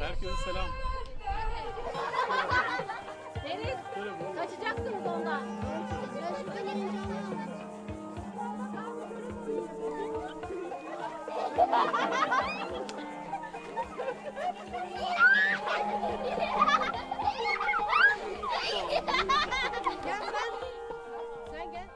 Herkese selam. Deniz, kaçacaksınız ondan. Gel sen. Sen gel.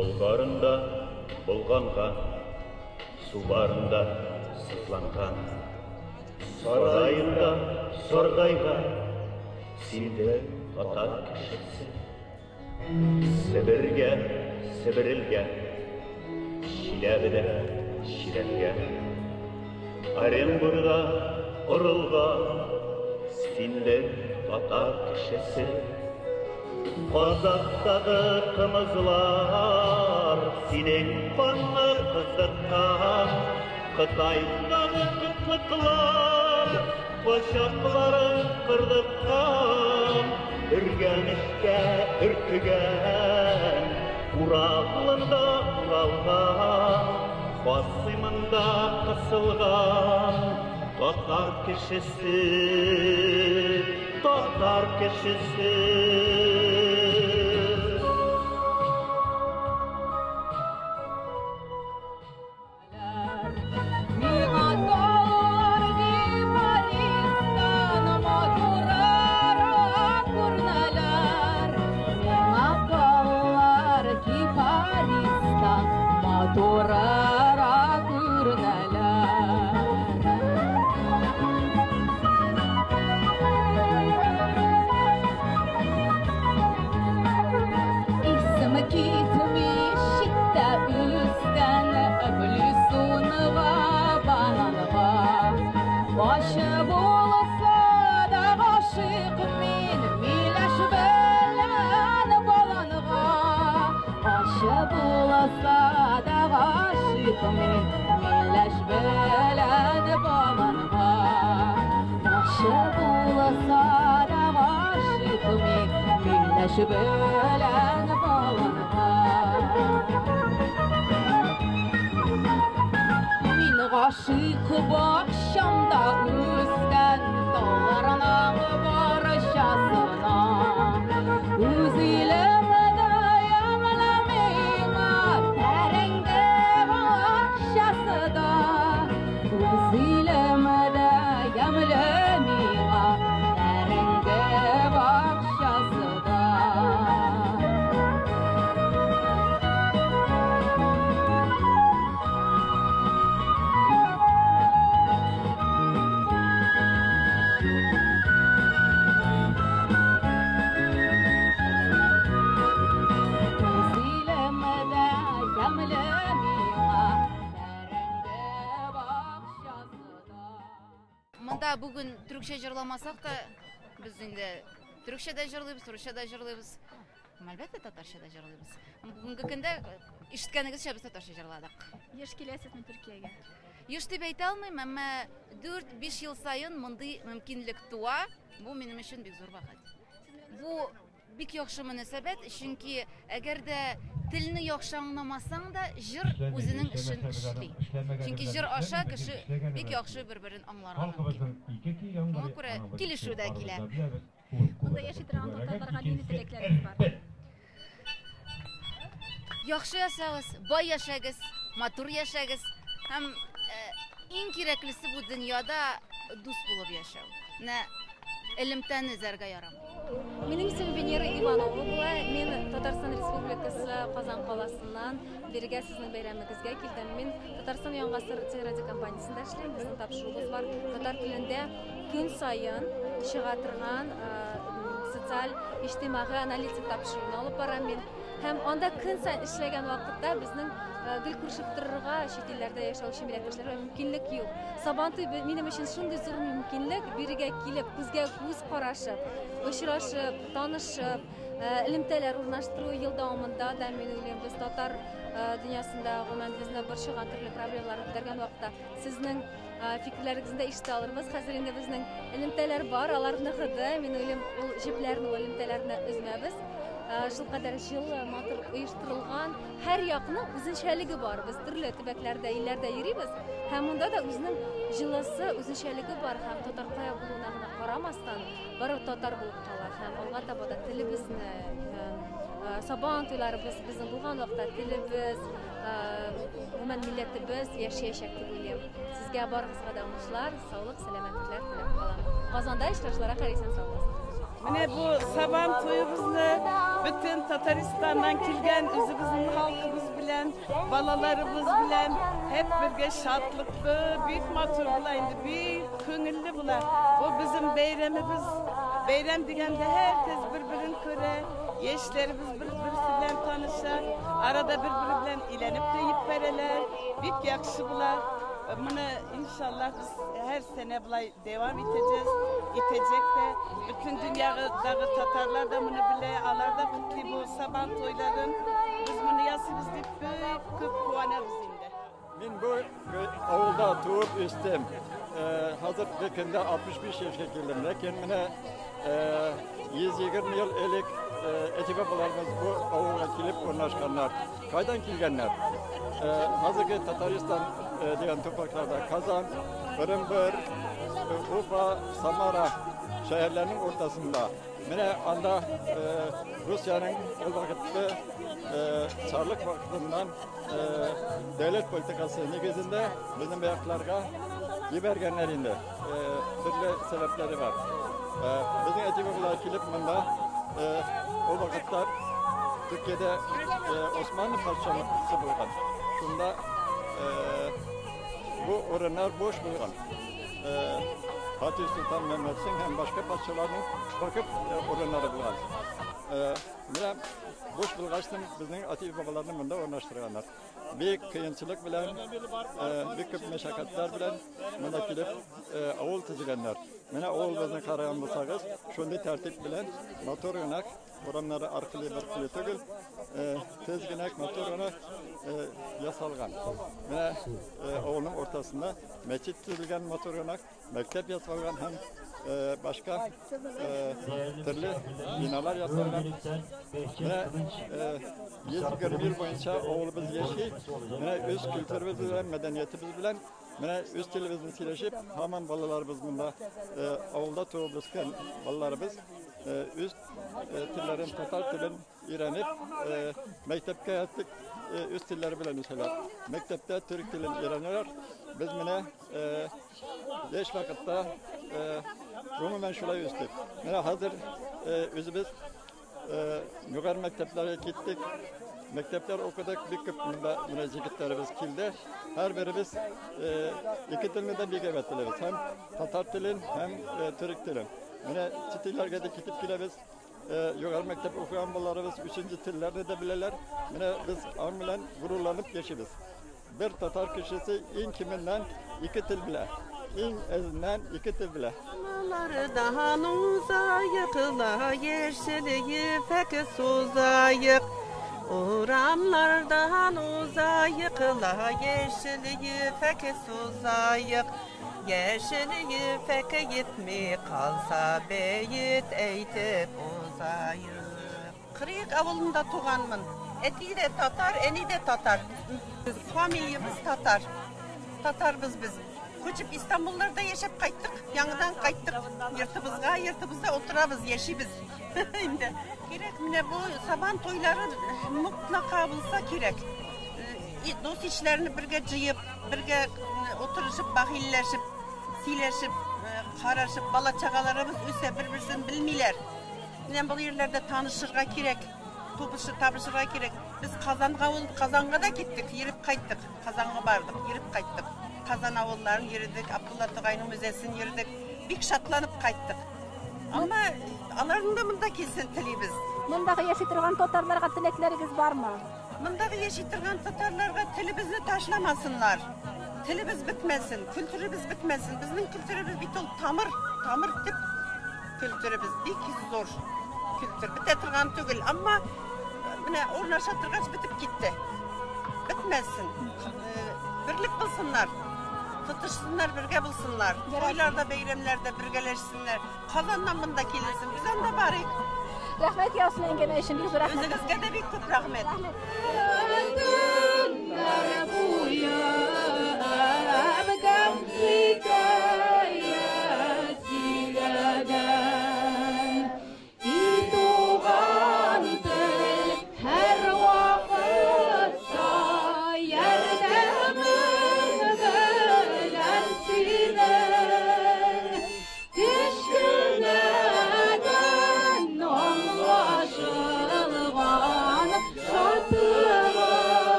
Болгарында болганган, Субарында сызланган, Сараенда саргайган, Синдер татар кешесе. Себергә себерелгән, Чиләбедә чирәлгән, Оренбурда орылган, Синдер татар кешесе. Казахтагы кымызлар синең канны кыздырткан, Кытайдагы кытлыклар башакларын кырдырткан, Өргәнештә өркегән, Уралында уралган, Касыймында кысылган, Татар кешесе, татар кешесе. Миңа таулар Париждан матуррак күренәләр. Миңа таулар Париждан матуррак күренәләр. Исем китмеш читтә үскән әфлисунга, бананга. Башы булса да гашыйк мин миләш белән баланга. Башы булса да гашыйк мин миләш белән баланга. Башы булса да гашыйк мин миләш белән баланга. Мин гашыйк бакчамда үскән тауларның барчасына. Үз илемдә ямьле миңа бәрәңге бакчасы да. Үз илемдә ямьле миңа бәрәңге бакчасы да. Үз илемдә ямьле миңа бәрәңге бакчасы да. Монда бүген төрекчә җырламасак та, без инде төрекчә дә җырлыйбыз, русча да җырлыйбыз. Һәм әлбәттә татарча да җырлыйбыз. Бүгенге көндә ишеткәнегезчә без татарча җырладык. Еш киләсезме Төркиягә? Еш дип әйтә алмыйм, әмма 4-5 ел саен мондый мөмкинлек туа. Бу минем өчен бик зур бәхет. Бу бик яхшы мөнәсәбәт, чөнки әгәр дә телне яхшы аңламасаң да, җыр үзенең эшен эшли. Чөнки җыр аша кеше бик яхшы бер-берен аңларга мөмкин. Шуңа күрә килешү дә килә. Монда яши торган татарларга нинди теләкләрегез бар? Яхшы яшәгез, бай яшәгез, матур яшәгез һәм иң кирәклесе бу дөньяда дус булып яшәү. Менә элемтәне өзәргә ярамый. Минем исемем Венера Иванова була. Мин Татарстан Республикасы Казан каласыннан бирегә сезнең бәйрәмегезгә килдем. Мин Татарстан Яңа гасыр телерадиокомпаниясендә эшлим. Безнең тапшыруыбыз бар. Татар телендә көн саен чыга торган социаль иҗтимагый аналитик тапшыруны алып барам мин. Һәм анда көн саен эшләгән вакытта безнең гел күрешеп торырга чит илләрдә яшәүче милләттәшләргә мөмкинлек юк. Сабантуй минем өчен шундый зур мөмкинлек, бирегә килеп, күзгә күз карашып, очрашып, танышып, элемтәләр урнаштыру ел дәвамында да мин уйлыйм, без татар дөньясында гомумән безне борчыган төрле проблемаларны күтәргән вакытта сезнең фикерләрегезне дә ишетә алырбыз. Хәзер инде безнең элемтәләр бар, алар ныгыды. Мин уйлыйм, ул җепләрне, ул элемтәләрне өзмәбез. Шул кадәр җылы, матур оештырылган, һәр якның үзенчәлеге бар. Без төрле төбәкләрдә, илләрдә йөрибез һәм монда да үзенең җылысы, үзенчәлеге бар һәм татар кая булуына гына карамастан, барыбер татар булып кала һәм алга таба да телебезне, сабан туйларыбыз безнең булган вакытта телебез, гомумән милләтебез яшәячәк дип уйлыйм. Сезгә барыгызга да уңышлар, саулык, сәламәтлекләр теләп калам. Казанда очрашуларга хәер, исән сау булыгыз. Менә бу Сабан туебызны бөтен Татарстаннан килгән үзебезнең халкыбыз белән, балаларыбыз белән һәп бергә шатлыклы, бик матур була инде, бик күңелле була. Бу безнең бәйрәмебез. Бәйрәм дигәндә һәркес бер-берен күрә, яшьләребез бер-берсе белән таныша, арада бер-бере белән өйләнеп тә җибәрәләр. Бик яхшы була. Моны иншаллаһ без һәр сәнә болай дәвам итәчәк, итәчәк тә. Бөтен дөньядагы татарлар да моны белә, алар да котлый бу Сабан туйларын. Без моны ясыйбыз дип бик күп куанабыз инде. Мин бу авылда туып үстем. Хәзерге көндә 65 яшькә килдем. Ләкин менә 120 ел элек әти-бабаларыбыз бу авылга килеп урнашканнар. Кайдан килгәннәр? Хәзерге Татарстан дигән туфракларда Казан, Ырынбыр, Уфа, Самара шәһәрләренең уртасында. Менә анда Русиянең ул вакытты царлык вакытыннан дәүләт политикасы нигезендә безнең якларга җибәргәннәр инде. Төрле сәбәпләре бар. Безнең әти-бабалар килеп монда ул вакытта Төркиядә Османлы патшалыгы булган. Шунда бу урыннар буш булган. Фатих Солтан Мehmet'in һәм башка патшаларның вакыф урыннары булган. Менә буш булгачтын безнең әти-бабаларны монда урнаштырганнар. Бик кыенчылык белән, бик күп мәшәкатьләр белән монда килеп авыл төзегәннәр. Менә авыл безне караган булсагыз, шундый тәртип белән матур гына урамнары аркылы бер түгел, тез генә матур гына ясалган. Менә авылның уртасында мәчет төзелгән матур гына, мәктәп ясалган һәм башка төрле биналар ясалган. Менә 120 ел буенча авылыбыз яши. Менә үз культурабыз белән, мәдәниятебез белән, менә үз телебезне сөйләшеп, һаман балаларыбыз монда авылда туып үскән балаларыбыз үз телләрен, татар телен өйрәнеп, мәктәпкә үз телләре белән үсәләр. Мәктәптә төрек телен өйрәнәләр. Без менә яшь вакытта гомумән шулай үстек. Менә хәзер үзебез югары мәктәпләргә киттек. Мәктәпләр укыдык, бик күп монда менә егетләребез килде. Һәрберебез ике телне дә бик әйбәт беләбез. Һәм татар телен, һәм төрек телен. Менә чит илләргә дә китеп киләбез. Югары мәктәп укыган балаларыбыз өченче телләрне дә беләләр. Менә без аның белән горурланып яшибез. Бер татар кешесе иң кименнән ике тел белә. Иң әзеннән ике тел белә. Урамнардан узайык, ла яшел ефәк сузайык. Урамнардан узайык, ла яшел ефәк сузайык. Яшел ефәк йитми калса, бәет әйтеп узайык. Кырыек авылында туганмын. Әти дә татар, әни дә татар. Без фамилиябез татар. Татарбыз без. Күчеп Истанбулларда яшәп кайттык, яңадан кайттык. Йортыбызга, йортыбызда утырабыз, яшибез. Инде кирәк менә бу Сабан туйлары мотлака булса кирәк. Дус ишләрне бергә җыеп, бергә утырышып, бәхилләшеп, сөйләшеп, карашып, бала чагаларыбыз үсә, бер-берсен белмиләр. Менә бу җирләрдә танышырга кирәк, тубышы табышырга кирәк. Без Казанга ул Казанга да киттек, йөреп кайттык. Казанга бардык, йөреп кайттык. Казан авылларын йөрдек, Абдулла Тукайның музеен йөрдек. Бик шатланып кайттык. Әмма аларның да монда килсен телибез. Мондагы яши торган татарларга теләкләрегез бармы? Мондагы яши торган татарларга телебезне ташламасыннар. Телебез бетмәсен, культурабыз бетмәсен. Безнең культурабыз бит ул тамыр, тамыр төп культурабыз бик зур культур. Бетә торган түгел, әмма менә урнаша торгач бетеп китте. Бетмәсен. Берлек булсыннар. Тотышсыннар, бергә булсыннар. Туйларда, бәйрәмнәрдә бергәләшсеннәр. Казаннан монда килерсен, без анда барыйк. Рәхмәт яусын әңгәмә өчен, бик зур рәхмәт. Үзегезгә дә бик күп рәхмәт. Рәхмәт.